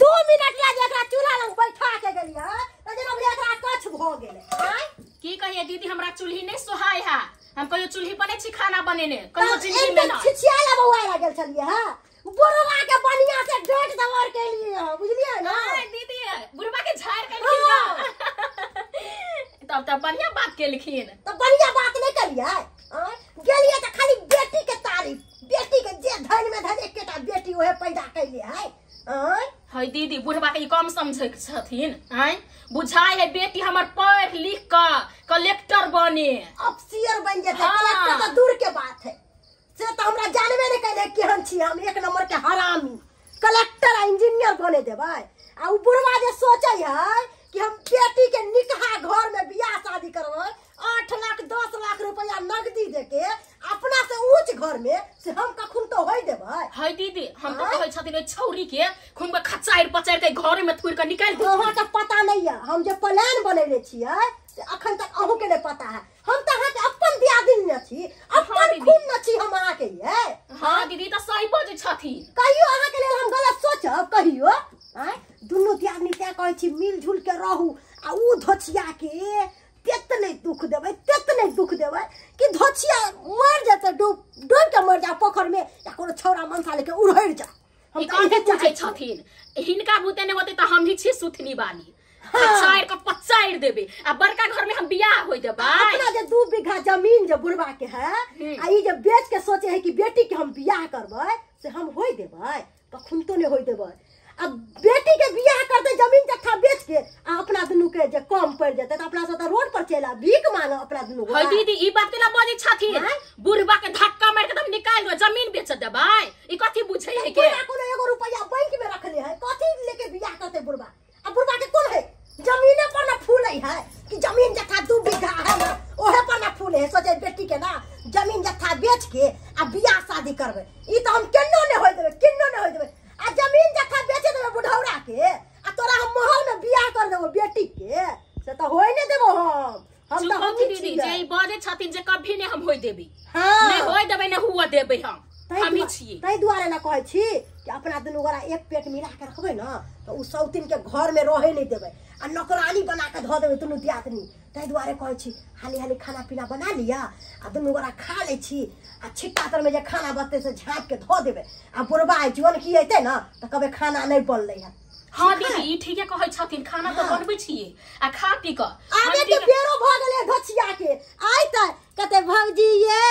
2 minute ला जे एकरा चूल्हा लग बैठा के गेलियै त जेना बुझाय एकरा कछ भ गेलै। आय की कहिए दीदी, हमरा चूल्ही नहीं सोहाय है। हम कहियो चूल्ही पर नहीं छी खाना बनेने, कहियो जिंदगी में ना। छिछिया ला बौआ लागल छलियै हां, बुढ़वा के बढ़िया से डांट दवार के लिए, बुझलियै ना? हां दीदी, बुढ़वा के झाड़ के लिखिन तब त बढ़िया बात केलखिन। त बढ़िया बात नहीं करियै। गेलियै त खाली बेटी के तारीफ, बेटी के जे धन में धन एकेटा बेटी ओहे पैदा कैले है। है दीदी, बुढ़वा के कम समझै छथिन। आय बुझाय है बेटी हमर पढ़ लिख के कलेक्टर बने, अफसर बन जेतै। कलेक्टर त दूर के बात है, से त हमरा जानबे नहीं कैले केहन छी हम, एक नंबर के हरामी। कलेक्टर आ इंजीनियर बने देबै। आ उ बुढ़वा जे सोचै है कि हम बेटी के निकहा घर में बियाह शादी करबै, 8 लाख 10 लाख रुपया नगदी देके अपना से ऊंच घर में, से हम कखन तो होय देबै। है दीदी, हम तो कहै छथिन ओइ छौरी के खूब के खचाइर पचाइर के घर में थुर के निकाल दे। अहाँ के पता नहीं है हम जे प्लान बनेले छियै से अखन तक अहूँ के नहीं पता है। हम त अहाँ के अपन दियादिन न छी, अपन खून न छी हम अहाँ के ये। हां दीदी, त सही बजै छथिन। कहियो अहाँ के लेल हम गलत सोचब कहियो? आय दुनू दियादनी तें कहै छी मिलजुल के रहू। आ उ धोछिया के तेतने दुख देबै, तेतने दुख देबै कि धोछिया मर जेतै, डूब डूब के मर जा पोखर में, या कोनो छौड़ा मनसा लेके उड़ैर जा। हम त पूछै छथिन, हिनका बुते नै होतै त हम ही छी सुथनी वाली, खचाइर के पचाइर देबै आ बड़का घर में हम बियाह होय देबै। अपना जे 2 बीघा जमीन जे बुढ़वा के है, आ ई जे बेच के सोचे है कि बेटी के हम बियाह करबै, से हम होय देबै? कखन तो नै होय देबै। अब बेटी के बियाह करते जमीन जत्था बेच के, आ अपना दुनू के जे कम पड़ जेतै त अपना सब त रोड पर चलि आ भीख मांग अपना दुनू। है दीदी, ई बात केना बजै छथिन? बुढ़वा के धक्का मारि के त निकाल दो, जमीन बेच देबै, ई कथी बुझै है के? कोनो एगो रुपया बैंक में रखले है, कथी लेके बियाह करते बुढ़वा? आ बुढ़वा के कोन है? जमीने पर ना फूले है कि जमीन जत्था 2 बीघा है ना, ओहे पर ना फूले है। सोचे बेटी के ना जमीन जत्था बेच के आ बियाह शादी करबै, ई त हम केनो नै होय देबै, केनो नै होय देबै। आ जमीन जत्था बेचे देबै बुढ़ौरा के, आ तोरा हम महल में बियाह कर देबो बेटी के, से त होय नै देबो हम। हम त हम दीदी जे ई बजै छथिन जे कभी नै हम होय देबै। हां, नै होय देबै, नै हुआ देबै, हम ही छियै। तै दुआरे ना कहै छी कि अपना दुनू गोरा एक पेट मिला के रखबै ना त उ सौतिन के घर में रहे नै देबै, आ नौकरानी बना के धऽ देबै दुनू दियादनी। तै दुआरे कहै छी हाली हाली खाना पीना बना लिया आ दुनू गोरा खा लै छी, आ छिट्टा तर में जे खाना बचतै से झाँप के धऽ देबै। आ बुढ़बा जौन की अयतै ना त कहबै खाना नै बनलै है। हां दीदी, ई ठीके कहै छथिन, खाना त बनबै छियै आ खा पी के आबे के बेरो भ गेलै धोछिया के। आइ त कहतै भौजी ये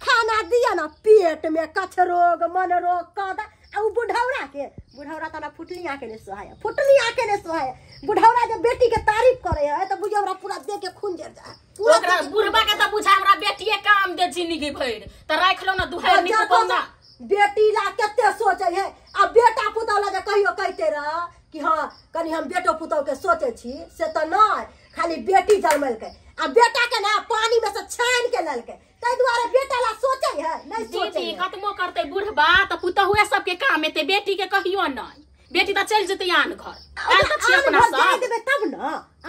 खाना दिया ना, पेट में कछ रोग मन रोग कद। आ उ बुढ़ौरा के, बुढ़ौरा त ना फुटली आके ने सोहाय, फुटली आके ने सोहाय। बुढ़ौरा जे बेटी के तारीफ करे है त बुझियो हमरा पूरा देह के खून जर जाय पूरा। बुढ़बा के त बुझा हमरा बेटिए काम दे जिंदगी भरि, त राख लो ना दुहार निक पौना। बेटी ला कते सोचे है, आ बेटा पुतौ ला जे कहियो कहते रह कि हां कनी हम बेटो पुतौ के सोचे छी, से त नै, खाली बेटी जन्मलकै आ बेटा के ना पानी में से छान के ललकै। तै दुआरे बेटा ला सोचे है नै सोचे। दीदी कतमो करतै बुढ़बा त पुतहुए सबके काम एतै, बेटी के कहियो नै। बेटी त चलि जेतै आन घर, आन त छी अपना सब जाय देबै तब न,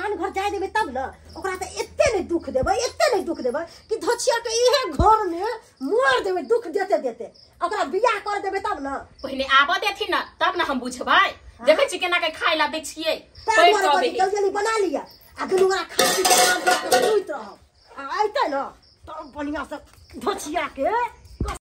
आन घर जाय देबै तब न। ओकरा त एते नै दुख देबै, एते नै दुख देबै कि धोछिया के इहे घर में मार देबै दुख देते देते। ओकरा बियाह कर देबै तब न, पहिने आबऽ देथिन न तब न हम बुझबै। देखै छी केना के खाय ला दै छियै, जल्दी जल्दी बना लिया आ दुनू गोरा खा पी के आराम कऽ के सुति रहब। आ अयतै न तब बढ़िया से धोछिया के